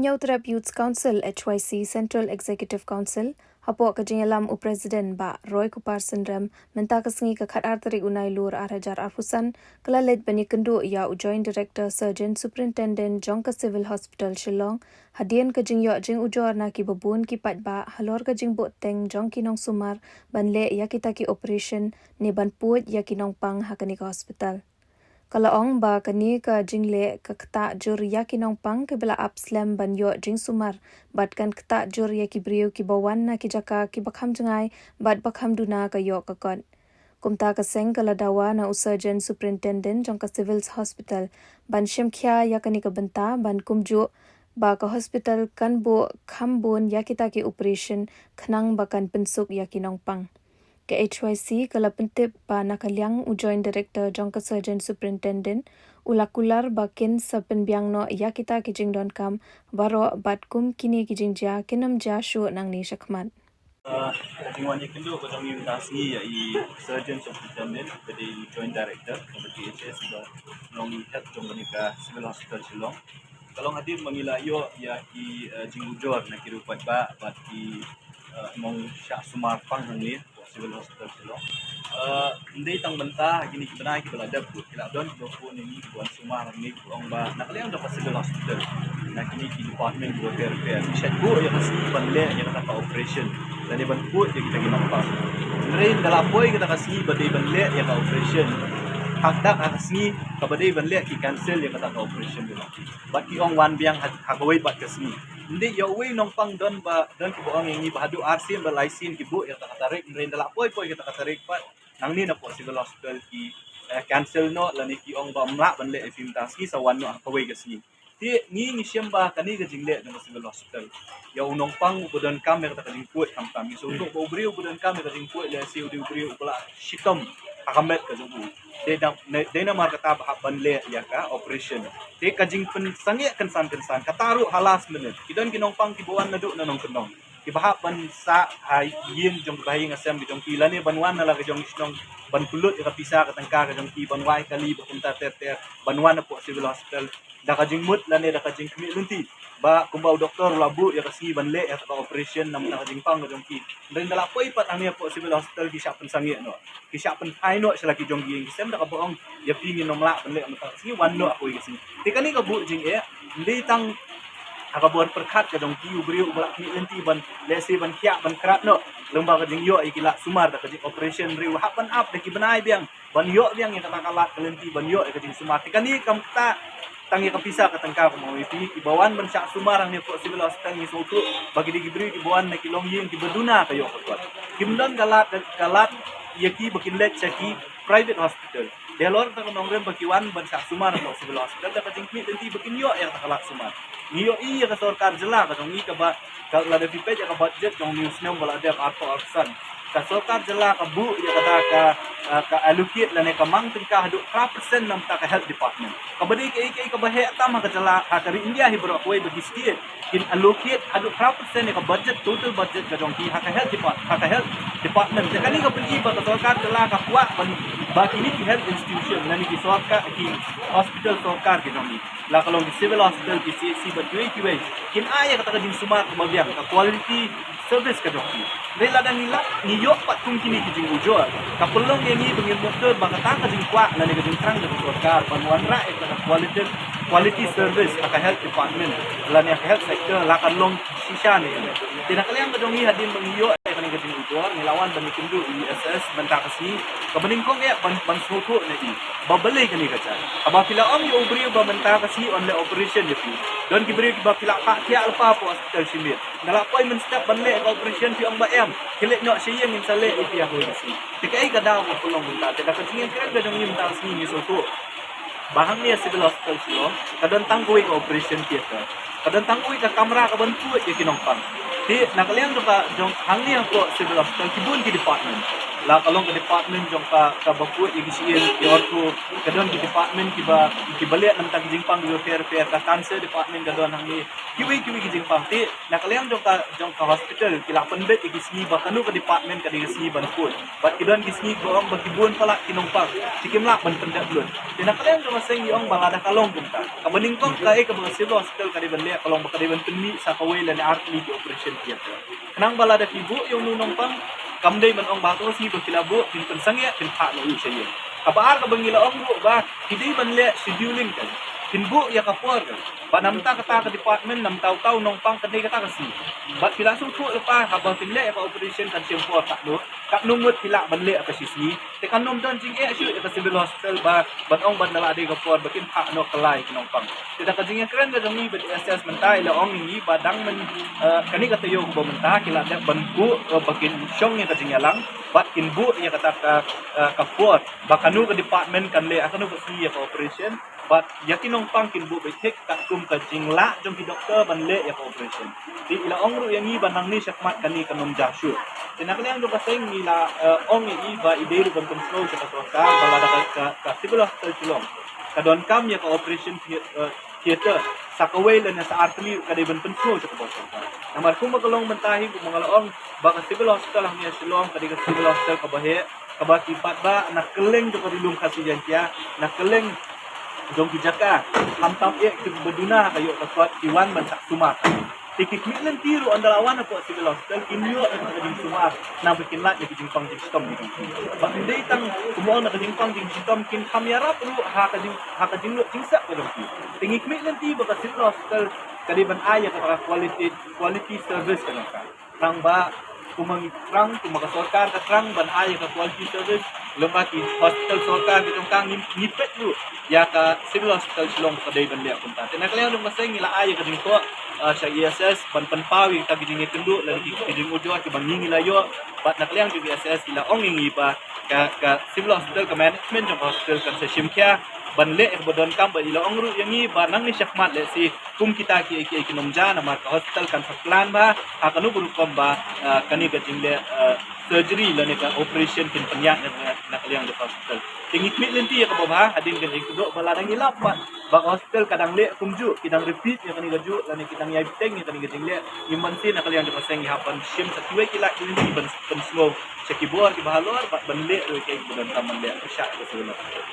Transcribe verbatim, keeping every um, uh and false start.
Hynñiewtrep Youth Council, H Y C, Central Executive Council, hapoh ka jingïalam u President Bah Roy Kupar Synrem, mynta ka sngi ka khatar tarik u Nailur arhajar arphewsan, ka la leit ban ïakynduh ïa u Joint Director Surgeon Superintendent jong ka Civil Hospital Shillong, hadien ka jingïoh jingujor na ki babun ki paidbah halor ka jingbuhteng jong ki nongsumar ban leh ïa kita ki operation ne ban pud ïa ki nongpang ha kane ka hospital. Ka la ong ba kane ka jingleh ka ktah jur ïa ki nongpang kiba la ap slem ban ïoh jingsumar, bad kan ktah jur ïa ki briew kiba wan na ki jaka kiba kham jngai bad ba kham duna ka ïoh ka kot. Kumta ka seng ka la dawa na u Surgeon Superintendent jong ka Civil Hospital ban shim khia ïa kane ka bynta, ban kumjuh ba ka hospital kan buh kham bun ïa kita ki operation khnang ba kan pynsuk ïa ki nongpang. Ka H Y C ka la pyntip ba na ka liang u Joint Director jong ka Surgeon Superintendent u la kular ba kin sa pynbiang noh ïa kita ki jingdonkam baroh, bad kum kine ki jingjia kin ym jia shuh nangne shakhmat. Ah, ka jingwan ïakynduh ka jong ngi mynta ka sngi ïa i Surgeon Superintendent, ka dei i Joint Director ka H S, ka long i head jong kane ka Civil Hospital Shillong. Ka long hadien ba ngi la ïoh ïa ki, eh, jingujor na ki riew paidbah bad ki, eh, nongshah sumar pang hangne hapoh Civil Hospital Shillong. Eh, ym dei tang mynta, ha kine ki bnai kiba la dep, ki la don kiba phone ïa ngi, kiba wan sumar hangne, kiba ong ba na ka liang jong ka Civil Hospital, na kine ki department kiba ter ter, ki shait buh ïa ka sngi ban leh ïa kata ka operation lane ban pud ïa kita ki nongpang. Hynrei ynda la poi kata ka sngi ba dei ban leh ïa ka operation, ha kata ka sngi kaba dei ban leh ki cancel ïa kata ka operation jong ki. Bad ki ong wan biang ha, ha kawei pat ka sngi. Ym dei ïa uwei u nongpang, don ba, don kiba ong ïa ngi ba haduh arsien bad laisien ki buh ïa kata ka tarik, hynrei ynda la poi poi kata ka tarik pat, nangne napoh Civil Hospital ki, eh, cancel noh lane ki ong ba ym lah ban leh ïa phi mynta ka sngi, sa wan noh ha kawei ka sngi. Te ngi ngi shem ba kane ka jingleh jong ka Civil Hospital, ïa u nongpang uba donkam ïa kata ka jingpud khamtam, ngi sngewthuh ba u briew uba donkam ïa ka jingpud lehse u dei u briew uba la shitom ha ka met ka jong u. Dei na, dei namar kata ba hap ban leh ïa ka operation. Te ka jingpynsangeh kynsan kynsan kata ruh ha last minute. Ki don ki nongpang kiba wan naduh na nongkyndong, kiba hap ban sah ha ïing jong ki bahaïing hasem ki jong ki, lane ban wan na la ki jong ki shnong ban pynlut ïa ka pisa ka tyngka ka jong ki, ban wai kali bad kumta ter ter, ban wan hapoh Civil Hospital da ka jingmut lane da ka jingkhmih lynti ba kumba u doktor u la buh ïa ka sngi ban leh ïa ka operation namar ka jingpang ka jong ki. Hynrei ynda la poi pat hangne hapoh Civil Hospital ki shah pynsangeh noh, ki shah pynphai noh sha la ki jong ki ïing ki sem da kaba ong ïa phi ngin ym lah ban leh mynta ka sngi, wan noh ha kawei ka sngi. Te kane ka buh jingeh ym dei tang ha ka bor pyrkhat ka jong ki, u briew uba la khmih lynti ban lehse ban khiah ban krat noh lyngba ka jingïoh ïa ki lad sumar da ka jing operation, hynrei u hap ban ap da ki bnai biang ban ïoh biang ïa kata ka lad ka lynti ban ïoh ïa ka jingsumar. Te kane kam ktah tang ïa ka pisa ka tyngka, kumba ong ïa phi, kiba wan ban shah sumar hangne hapoh Civil Hospital ngi sngewthuh ba ki dei ki briew kiba wan na ki longïing kiba duna ka ïoh ka kot. Kim don ka lad, ka lad ïa ki ba kin leit sha ki private hospital. Dei halor kata ka nongrim ba ki wan ban shah sumar hapoh Civil Hospital da ka jingkhmih lynti ba kin ïoh ïa kata ka lad sumar. Ngi ïohi ïa ka sorkar jylla ka jong ngi kaba, ka, lada phi peit ïa ka budget jong une u snem ba la dep arphew arphew san, ka sorkar jylla ka buh ïa kata ka, ah, ka allocate lane ka mang tyngka haduh phra percent na bynta ka health department. Kaba dei kaei kaei kaba heh tam ha ka jylla, ha ka ri India hi baroh kawei, ba ki state kin allocate haduh phra percent ïa ka budget, total budget ka jong ki ha ka health depart-, ha ka health department. Te kane ka pyni ba ka sorkar jylla ka kwah ban, ba kine ki health institution lane ki sorkar, ki hospital sorkar ki jong ngi, la ka long ki civil hospital, ki C H C bad kiwei kiwei, kin ai ïa kata ka jingsumar kaba biang, ka quality service ka jong ki. Hynrei lada ngi lah, ngi ïoh pat kum kine ki jingujor, ka pynlong ïa ngi ba ngin mutdur ba kata ka jingkwah lane ka jingthrang jong ka sorkar ban wanrah ïa kata ka quality, quality service ha ka health department lane ha ka health sector la ka long shisha ne em. Te na ka liang ka jong ngi, hadien ba ngi ïoh ïa kane ka jingujor, ngi la wan ban ïakynduh ïa i S S mynta ka sngi, kaba nyngkong eh ban, ban sngewthuh na i ba balei kane ka jia. Haba phi la ong ïa u briew ba mynta ka sngi yn leh operation ïa phi, don ki briew kiba phi la phah thiah lypa hapoh hospital shimet, ynda la poi mynstep ban leh ka operation phi ong ba em, khie leit noh sha ïing, ngin sa leh ïa phi ha kawei ka sngi. Te kaei ka daw kaba pynlong mynta? Te da ka jingïakren ka jong ngi mynta ka sngi ngi sngewthuh ba hangne ha Civil Hospital Shillong ka don tang kawei ka operation theatre, ka don tang kawei ka kamra kaban pud ïa ki nongpang. Te na ka liang jong ka, jong hangne hapoh Civil Hospital ki bun ki department. La ka long ka department jong ka, kaba kut ïa ki shyieng, ki ortho, ka don ki department kiba, kiba leh namar ki jingpang kiba pher pher, ka cancer department ka don hangne, kiwei kiwei ki jingpang. Te na ka liang jong ka, jong ka hospital, ki la pynbeit ïa ki sngi ba kano ka department ka dei ka sngi ban kut. Bad ki don ki sngi kiba ong ba ki bun palat ki nongpang, te kim lah ban pyndep lut. Te na ka liang jong ka seng ngi ong ba lada ka long kumta, kaba nyngkong kaei kaba ka civil hospital ka dei ban leh, ka long ba ka dei ban pynmih sa kawei lane artylli ki operation theatre. Khnang ba lada ki buh ïa uno u nongpang, kam dei ban ong ba ha ka sngi ba ki la buh, kin pynsangeh, kin phah noh u sha ïing. Kaba ar kaba ngi la ong ruh ba ki dei ban leh scheduling kan, kin buh ïa ka por kan, ba namar kata ka department, namar uta u nongpang kan dei kata ka sngi. Bad phi la sngewthuh lypa, haba phin leh ïa ka operation kan shim por katno, katno ngut phi lah ban leh ha ka shi sngi. Te kan ym don jingeh shuh ïa ka civil hospital ba ban ong ba la dei ka por ba kin phah noh kylla ïa ki nongpang. Te da ka jingïakren ka jong ngi bad S S mynta, i la ong ïa ngi ba dang myn, eh, kane ka taïew kaba mynta ki la dep ban buh, eh, ba kin shong ïa ka jingïalang bad kin buh ïa kata ka, eh, ka por ba kano ka department kan leh ha kano ka sngi ïa ka operation. Bad ïa ki nongpang kin buh beit thik katkum ka jinglah jong ki doktor ban leh ïa ka operation. Te i la ong ruh ïa ngi ba nangne shakhmat kane kan ym jia shuh. Te na ka liang jong ka seng ngi la, eh, ong ïa i ba i dei ruh ban pynsngew sha ka sorkar ba lada ka, ka, ka civil hospital Shillong ka donkam ïa ka operation thea-, eh, theatre sa kawei lane sa artylli, ka dei ban pynsngew sha ka sorkar. Namar kumba ka long mynta hi, kumba nga la ong ba ka civil hospital hangne ha Shillong ka dei ka civil hospital kaba heh, kaba ki paidbah na kylleng jong ka Ri Lum Khasi Jaiñtia, na kylleng jong ki jaka, khamtam eh kiba duna ha ka ïoh ka kot, ki wan ban sak sumar. Te ki khmih lynti ruh ynda la wan hapoh civil hospital kin ïoh ïa ka jingsumar, namar ba kin lait na ka jingpang jingshitom. Bad ym dei tang kumno na ka jingpang jingshitom, kin kham ïarap ruh ha ka jing, ha ka jinglut jingsep ka jong ki. Te ngi khmih lynti ba ka civil hospital ka dei ban ai ïa ka quality, quality service ka jong ka. Thrang ba kumba ngi thrang, kumba ka sorkar ka thrang ban ai ïa ka quality service, lem bad ki hospital sorkar ki jong ka, ngi, ngi peit ruh ïa ka civil hospital Shillong ka dei ban leh kumta. Te na ka liang jong ka seng ngi la ai ïa ka jingthoh, ah, sha E S S ban pynpaw ïa kita ki jingïakynduh lane ki, ki jingujor kiba ngi, ngi la ïoh. Bad na ka liang jong E S S ki la ong ïa ngi ba ka, ka civil hospital, ka management jong ka hospital kan sa shim khia ban leh ïa kaba donkam. Bad i la ong ruh ïa ngi ba nangne shakhmat lehse kum kita kiei kiei kin ym jia, namar ka hospital kan sa plan bha ha kano ka rukom ba, ah, kane ka jingleh, ah, surgery lane ka operation kin pynïaid na, na ka liang jong ka hospital. Te ngi khmih lynti ïa kaba bha hadien ka jingkynduh ba lada ngi lap ba, ba ka hospital ka dang leh kumjuh, ki dang repeat ïa kane kajuh lane ki dang ïai bteng ïa kane ka jingleh, ngim banse na ka liang jong ka seng ngi hap ban shim sa kiwei ki lad ki lynti ban pynsngew sha ki bor kiba halor bad ban leh ruh ïa kiei kiba donkam ban leh pyrshah ïa ka civil hospital.